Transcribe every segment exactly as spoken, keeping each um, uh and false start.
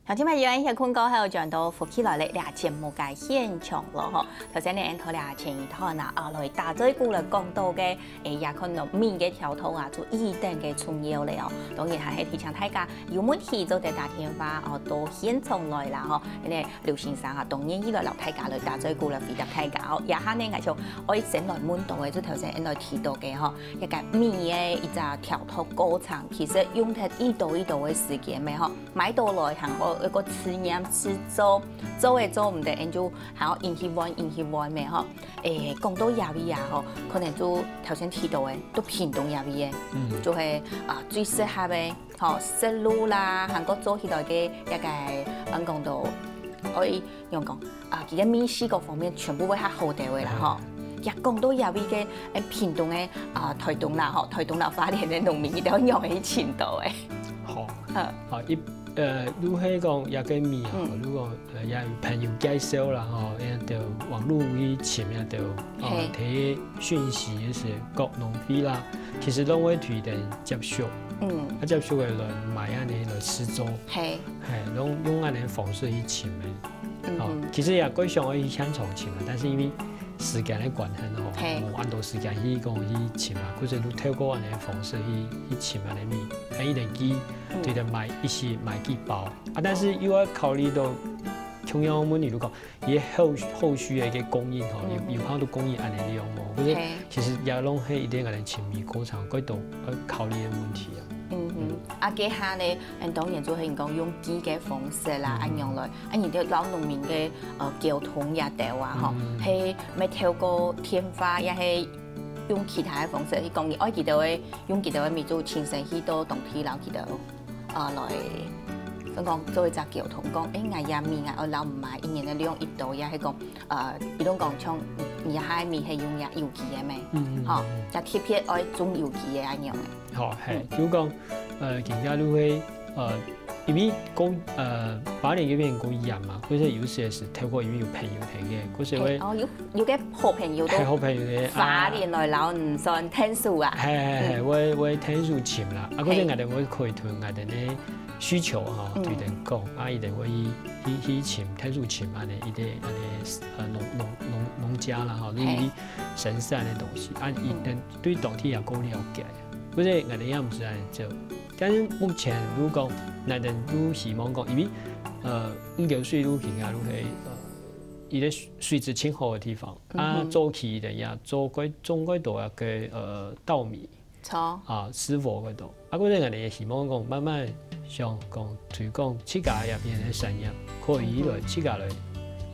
啊，今日有人歇睏過後，轉到福氣來了，這節目个現場咯吼。頭先呢，𠊎等這前一段啊，啊，來打嘴鼓來講到个，誒，也看到米个調度啊，就一等个重要了哦。當然還係提醒大家，有問題做得打電話哦，到現場來啦吼。因為劉先生啊，當然佢來摎大家來打嘴鼓來回答大家哦。這下呢，𠊎就愛先來問到个，就頭先𠊎等提到个吼，這个米个一隻調度過程，其實用忒一多一多个時間咩吼。 買到來還愛一個試驗試做，做誒做毋得，𠊎就還愛引去問，引去問咩吼。誒，講到這位啊吼，可能就頭先提到誒，到屏東這位誒，嗯。就係啊最適合誒，吼，食路啦，還過做起來个一個，嗯，講到，愛用講啊，佢个味緒各方面全部會較好兜誒啦吼。嗯。也講到這位个，誒，屏東誒啊，台東啦吼，台東摎花蓮个農民，佢兜仰般去尋到誒？好。嗯。好，一 呃，如果講這个米吼，嗯。如果，呃，也有朋友介紹啦吼，也就網路去尋也就，哦，嘿。提訊息个時，各農會啦，其實攏會推薦接觸，嗯。啊，接觸个人買恁呢來試做，嘿。嘿，攏用恁呢方式去尋个。嗯哼。哦，其實也過想愛去現場尋啊，但是因為 時間个關係吼，嘿。無恁多時間去講去尋啊，故所就透過恁呢个方式去，去尋恁呢米，啊，一定去，嗯。對得買一些買幾包。啊，但是又愛考慮到，同樣問題，如果佢後，後續个一個供應吼，有，嗯。有看到供應恁呢量無？故所嘿。其實也攏係一定愛尋米過程，過多愛考慮个問題啊。嗯哼，啊，這下呢，嗯，當然就係講用寄个方式啦，嗯。恁樣來 啊，你兜摎農民个，呃，溝通也兜啊，吼，嗯。係愛透過電話，也係用其他个方式去講，你愛佢兜个，用佢兜个米就親身去到當地摎佢兜，呃，來，算講做一隻溝通，講，誒，𠊎這米𠊎愛摎你買，一年个量幾多，也係講，呃，比如講像你這个米係用這有機个咩？嗯，嗯，吼，嗯。也特別愛種有機个恁樣个。好，嘿，嗯。就講，呃，今下就會，呃， 因為講，呃，花蓮這片較遠嘛，故所有時係透過因為有朋友提个，故所會，嘿，哦，有，有个好朋友都，嘿，好朋友个，啊。花蓮來摎你算𢯭手啊。嘿，嘿，嘿，嗯。會，會𢯭手尋啦。啊，嘿。故所𠊎兜會可以同𠊎兜个需求吼，嗯。對等講，啊，佢兜會去，去，去尋，𢯭手尋恁呢，一個恁呢，呃，農，農，農，農家啦，吼，嘿。你，你生產个東西，啊，嗯。佢兜對當地也較了解。故所𠊎兜也毋使恁呢做。 但是目前如果𠊎兜都希望講，因為，呃，五溝水路平啊，就係，呃，一個水，水質盡好个地方。啊，嗯哼。早期个人也做過，種過多个，呃，稻米。著。啊，蒔禾个多。啊，故所𠊎兜也希望講，慢慢想講推廣自家這片个產業，可以來自家來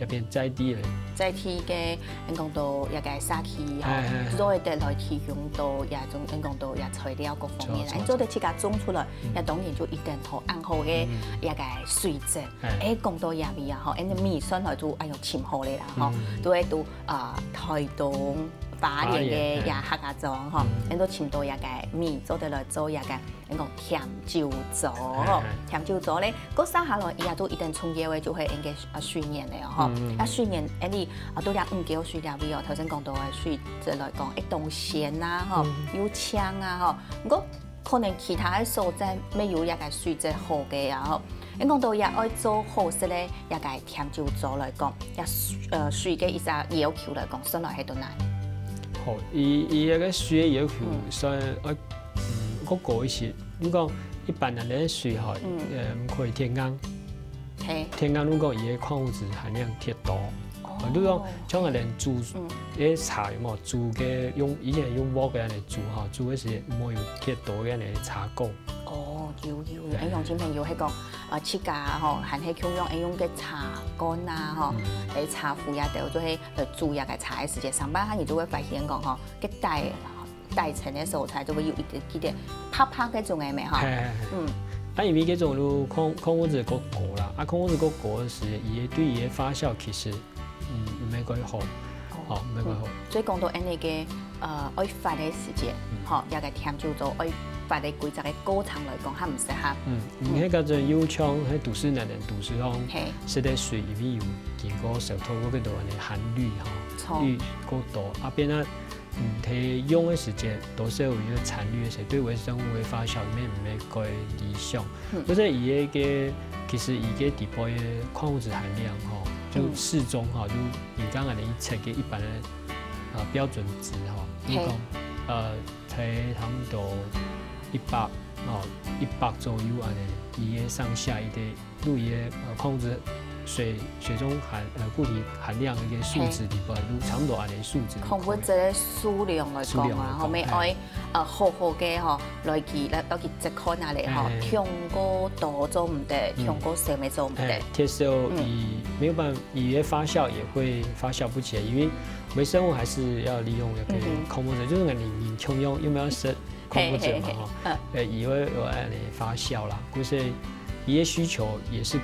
這片在地个。在地个，𠊎講到這个社區吼，哎，哎，哎。做得來提供到這種，𠊎講到這材料各方面，著，著，𠊎做得自家種出來，嗯。這當然就一定好恁好个，嗯。這个水質。哎。誒，講到這位啊吼，𠊎兜米算來就，哎喲，尋好了啦吼，嗯。都會都，啊，台東、花蓮个，花蓮，哎。這客家庄吼，嗯。𠊎都尋到這个米，做得來做這个 𠊎講甜酒糟吼，嘿嘿。甜酒糟咧，過續下來，佢也就一定重要个，就係𠊎个，啊，水源了吼。嗯嗯嗯。啊，水源，𠊎俚，啊，都這五溝水這位哦，頭先講到个水質來講，會當鮮啊吼，嗯。又淨啊吼。毋過，可能其他个所在，乜有這个水質好个啊吼。𠊎講到這愛做好食个這个甜酒糟來講，這，呃，水个一隻要求來講，算來係到哪？好，佢，佢這个水个要求嗯。算，呃， 嗯，較高一些。你講一般人个水吼，嗯。呃，毋可以天然。嘿。天然如果佢个礦物質含量忒多。哦。呃，你講像𠊎兜煮，嗯。个茶有無？煮个用，以前用鑊个恁呢煮吼，煮个時無有忒多个恁呢茶膏。哦，有，有，有。對。哎，鄉親朋友，係講，呃，自家吼，還係共樣，愛用个茶罐啊，吼，嗯。哎，茶壺呀，都做係，呃，煮這个茶个時節，上班下你就會發現講吼，个帶 底層个所在就會有一點，一點白白該種个咩吼。嘿，嘿，嘿。嗯。啊，因為該種就礦，礦物質較高啦，啊，礦物質較高个時，佢个對佢个發酵其實，嗯，毋係幾好，哦。吼，毋係幾好。嗯，所以講到恁呢个，呃，愛發个時節，嗯。吼，這个甜酒糟愛發个規則个過程來講，較毋適合。嗯，嗯。嗯，該个就有像，該都市男人都市吼，嘿。食个水，因為有經過燒透過幾多恁呢含氯吼，著。氯較多，啊，變啊，嗯，在用个時節，多少有一個殘留个時節，對微生物个發酵也毋係蓋理想。嗯。或者佢个，其實佢个底背个礦物質含量吼，就適中吼，就你剛剛个一切个一般个，呃，標準值吼，就講，呃，在差不多一百，哦，一百左右恁樣，佢个上下一个 對佢个，呃，礦物質水，水中含，呃，固體含量个一個數值底背，就差不多恁樣數值。礦物質个數量來講啊，吼，數量來講，乜愛，呃，好好个吼，來去，來，來去接看啊咧吼，忒過多做毋得，忒過少乜做毋得。係，忒少佢沒有辦法，佢个發酵也會發酵不起來，因為微生物還是要利用那個礦物質，就係你，你共樣，因為愛食 礦物質嘛，吼，呃，佢會，會恁樣發酵啦，故所佢个需求也係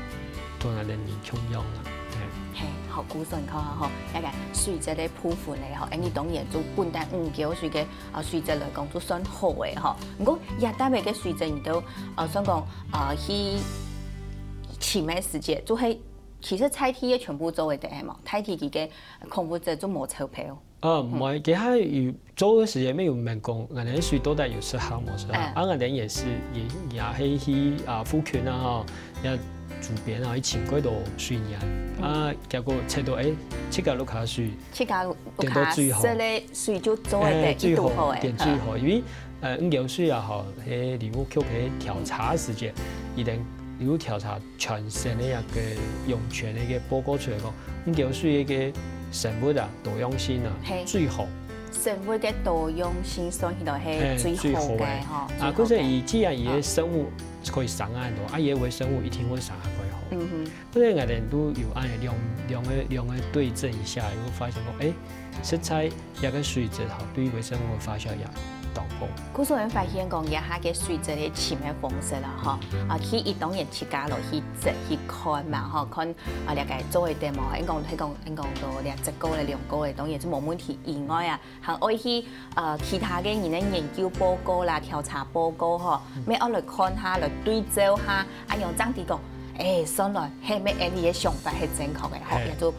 同𠊎等人共樣啦，係。係，好，故所你看吼，該個水質个部分咧吼，𠊎等當然就本旦五溝水个，呃，水質來講就算好个吼。毋過這搭个水質你都，呃，算講，呃，去尋个時節，就係其實在地个全部做會得个嘛，在地佢个礦物質就無超標。 呃，無，佢還有做个時節乜有問講，𠊎等水到底有適合無適合？啊，𠊎等也係，也，也係去，啊，附近啊，吼，也周邊啊，去尋幾多水源。啊，結果查到，欸，自家屋下水，自家屋下食个水就做得，欸，最好，一度好欸，點最好，因為，呃，五溝水啊，吼，該林務局个調查時節，佢等有調查 全省个一個湧泉个一個報告出來講，五溝水个一個生物啊，多樣性啊，係。最好。生物个多樣性算起來係最好个吼，係，最好个。啊，最好个。故所佢既然佢个生物可以生恁多，啊，佢个微生物一定會生得較好。嗯哼。所以𠊎等都有恁樣兩，兩個，兩個對症一下，有發現講，欸， 實在這個水質吼，對微生物个發酵也當好。故所𠊎發現講，這下个水質个尋个方式啦，吼，啊，去一當然自家落去質去看嘛，吼，看啊，這個做會得無？應講，係講，應講到這一個个、兩個个，當然係無問題以外啊，還愛去，呃，其他个人个研究報告啦、調查報告吼，乜愛來看下，來對照下，啊，用正知講， 欸，算來，係乜𠊎等个想法係正確个，吼，係。也就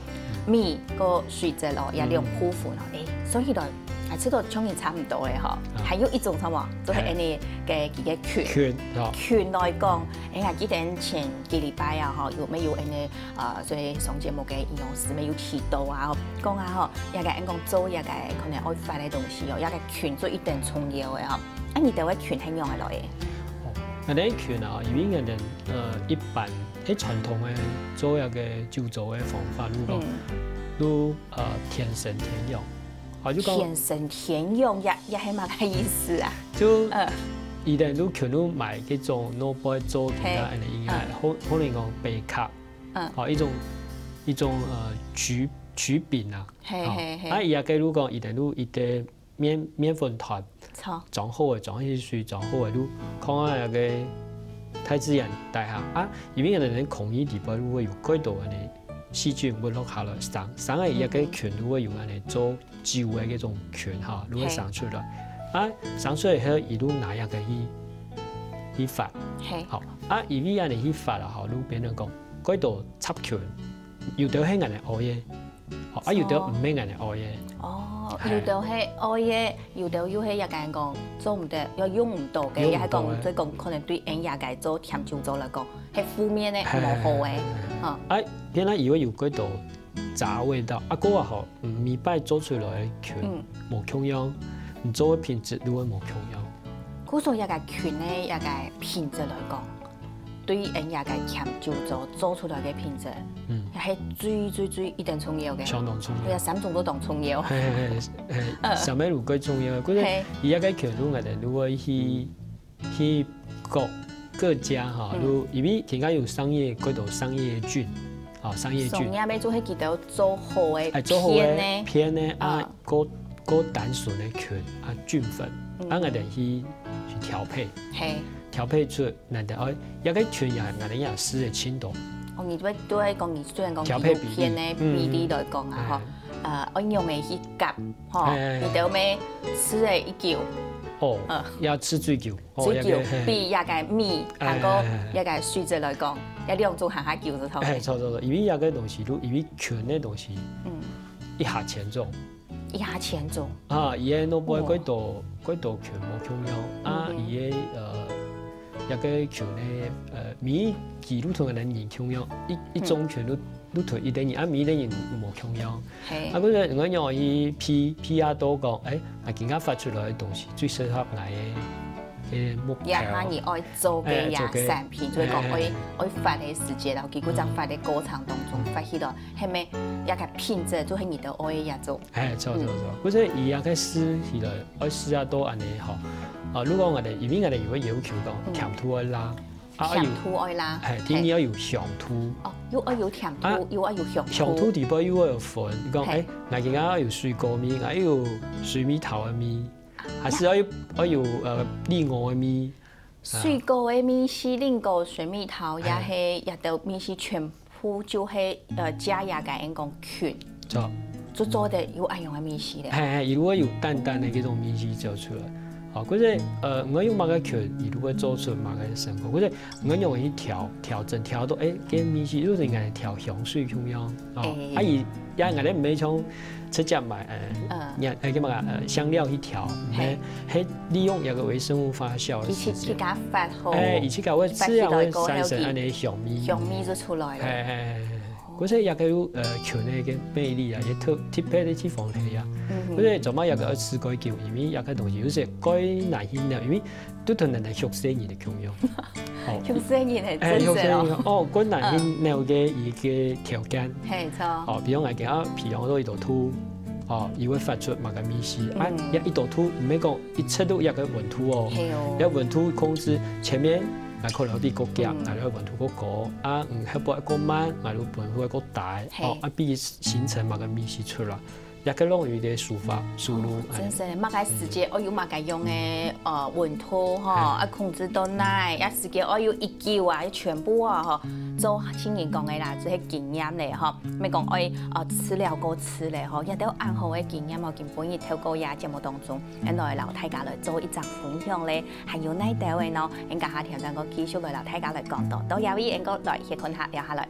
米个水質咯，也兩部分咯，欸，算起來，啊，這都像你差毋多个吼，啊。還有一種什麼，就係𠊎等个，个，个菌。菌，哦。菌來講，欸，𠊎記得前幾禮拜啊，吼，有，乜有𠊎等个，呃，所以上節目个營養師乜有提到啊，吼，講啊，吼，這個𠊎等講做這個可能愛發个東西哦，這個菌就一定重要个哦。啊，你兜个菌係仰般來个？哦，𠊎等个菌啊，因為𠊎等，呃，一般 係傳統个做這個酒糟个方法，就講，嗯。就，呃，天生天養。哦，就講天生天養，也，也係麼个意思啊？就，嗯。佢等就可能買該種外背做其他个，係，恁樣應該，嗯。可，可能講白殼，嗯。哦，一種，一種，呃，曲，曲柄啊。係，哦，係，係。啊，佢个就講，佢等就一個 麵，麵粉團，著。裝好个，裝起水，裝好个，就放在該個大自然底下。啊，因為𠊎等个空氣底背就會有幾多恁樣細菌會落下來生，生个佢个菌就會有恁樣做酒个該種菌哈，就會生出來。啊，生出來以後，佢就拿該個去，去發。係。好，啊，因為恁樣去發啊，吼，就變成講，幾多雜菌，有兜係𠊎等愛个， 哦，啊，有兜毋係恁樣愛个。哦，係。有兜係愛个，有兜又係也講做毋得，又用毋到个，用毋到个。也係講，所以講可能對𠊎等這個做甜酒糟來講，係負面个，係，無好个，係，係，係。吼。啊，變來以為有幾多雜味道，啊，過後吼，嗯，每擺做出來个菌，嗯。無共樣，你做个品質就會無共樣。故所這個菌个這個品質來講， 對𠊎等這個甜酒糟做出來个品質，嗯。也係最最最一等重要个。相當重要。對啊，三種都當重要。係，係，係，係，嗯。三個都蓋重要个，故所係。佢這個菌就𠊎等就會去，去各，各家哈，嗯。就因為天下有商業，幾多商業菌，啊，商業菌。商業个就係佢兜做好个，欸，做好个，騙个，騙个啊，嗯。過，過單純个菌啊，菌粉，嗯。啊，𠊎等去，去調配。係。調配出 難得哦，這個菌也，𠊎等也試个盡多。哦，你都會，都會講，你雖然講紀錄片个比例來講啊，吼，呃，愛仰般去夾，吼，你兜乜試个一久，哦，嗯。也試最久，哦，最久，這個，係。比這個米，還過這個水質來講，這兩種還較久就好。係，著，著，著，因為這個東西，就因為菌个東西，嗯。一下千種。一下千種。啊，佢个腦背蓋多，蓋多群無共樣，啊，佢个，呃，一个群呢，呃，每一个路途个人無共樣，一，一種群路，路途一个人，啊，每一个人無共樣。係。啊，故所𠊎仰去批，批下到講，欸，啊，今下發出來个東西最適合𠊎个，个目標。也下你愛做个，欸，做个，產品，就係講愛，欸，愛發个時節，然後佢个正發个過程當中，發起來，係咪也个品質，就係你个愛个一種。 係，著著著。故所佢這个試起來，愛試下到恁呢吼。啊，如果𠊎兜，因為𠊎兜有个要求講，甜度愛罅，啊，愛有，甜度愛罅，係，第二愛有香度。哦，又愛有甜度，啊，又愛有香度。香度底背又愛有分，你講，係，欸，𠊎今下愛有水果味，𠊎又有水蜜桃个味，還係愛有，愛有，呃，李我个味。 水果个味緒，蘋果、水蜜桃，也係，也都味緒全部就係，呃，加一个人講群，著。就做得有恁樣个味緒咧。係，係，佢會有淡淡个這種味緒走出來。哦，故所，呃，𠊎用麼个群，佢就會做出麼个成果。故所，𠊎用去調，調整，調到，欸，這味緒，就係𠊎調香水共樣。哦，欸。啊，佢，也𠊎兜毋係像直接買，呃，嗯。呃，叫麼个，呃，香料去調，毋係，係。係利用一个微生物發酵个時間。佢自家發好，欸，佢自家會自然會產生恁呢个香味。香味就出來了。係，係，係，係。故所這个有，呃，群个个魅力啊，也特，特別个地方係啊。嗯哼。故所做麼个這个愛試蓋久，因為這个東西有時蓋難去了，因為 都同人家畜生人个共樣。哦。畜生人係，欸，畜生人，哦，蓋難去扭个一个條件。係，著。哦，比如講，今下培養到一朵土，哦，佢會發出麼个味緒，啊，這一朵土，毋係講一直都這个溫度哦，係哦。這溫度控制，前面，啊，可能比較強，嗯。啊，這溫度較高，啊，嗯，後背較慢，啊，溫度較低，係。哦，啊，比形成麼个味緒出來。 也个弄有一个手法，手路，哦，真係，麼个時節，哦，有麼个樣个，呃，溫度吼，啊，控制到哪，也時間，哦，有一久啊，全部啊，吼，做盡人講个啦，就係經驗咧，吼，毋係講愛，呃，試了過試咧，吼，也都恁好个經驗哦，今晡日透過這節目當中，來摎大家來做一隻分享咧，還有哪兜个呢？𠊎等下條段過繼續來摎大家來講到，到這位，𠊎等過來歇睏下，尞下來。